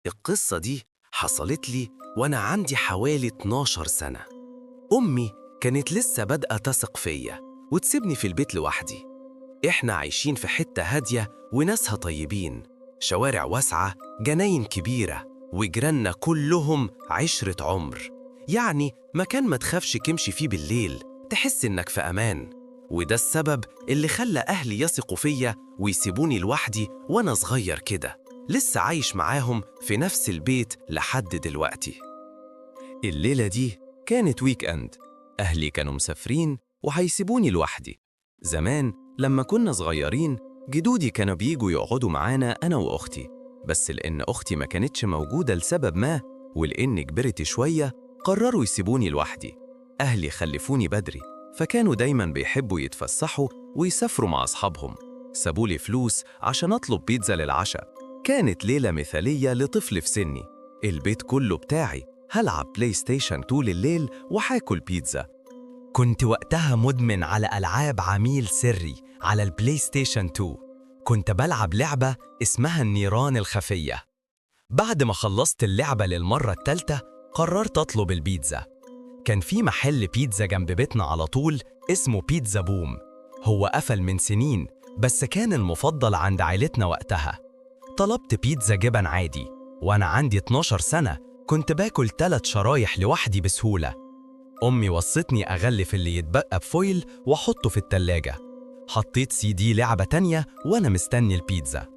القصة دي حصلت لي وأنا عندي حوالي 12 سنة. أمي كانت لسه بادئة تثق فيا وتسيبني في البيت لوحدي. إحنا عايشين في حتة هادية وناسها طيبين، شوارع واسعة، جناين كبيرة، وجيراننا كلهم عشرة عمر. يعني مكان ما تخافش تمشي فيه بالليل، تحس إنك في أمان. وده السبب اللي خلى أهلي يثقوا فيا ويسيبوني لوحدي وأنا صغير كده، لسه عايش معاهم في نفس البيت لحد دلوقتي. الليلة دي كانت weekend، أهلي كانوا مسافرين وهيسيبوني لوحدي. زمان لما كنا صغيرين جدودي كانوا بيجوا يقعدوا معانا أنا وأختي، بس لأن أختي ما كانتش موجودة لسبب ما ولأن كبرت شوية قرروا يسيبوني لوحدي. أهلي خلفوني بدري، فكانوا دايماً بيحبوا يتفسحوا ويسافروا مع أصحابهم. سابولي فلوس عشان أطلب بيتزا للعشاء. كانت ليلة مثالية لطفل في سني، البيت كله بتاعي، هلعب PlayStation طول الليل وحاكل بيتزا. كنت وقتها مدمن على ألعاب عميل سري على ال PlayStation 2. كنت بلعب لعبة اسمها النيران الخفية. بعد ما خلصت اللعبة للمرة الثالثة قررت أطلب البيتزا. كان في محل بيتزا جنب بيتنا على طول اسمه بيتزا بوم. هو قفل من سنين بس كان المفضل عند عيلتنا وقتها. طلبت بيتزا جبن عادي، وأنا عندي 12 سنة كنت باكل 3 شرايح لوحدي بسهولة. أمي وصتني أغلف اللي يتبقى ب foil وأحطه في التلاجة. حطيت سي دي لعبة تانية وأنا مستني البيتزا.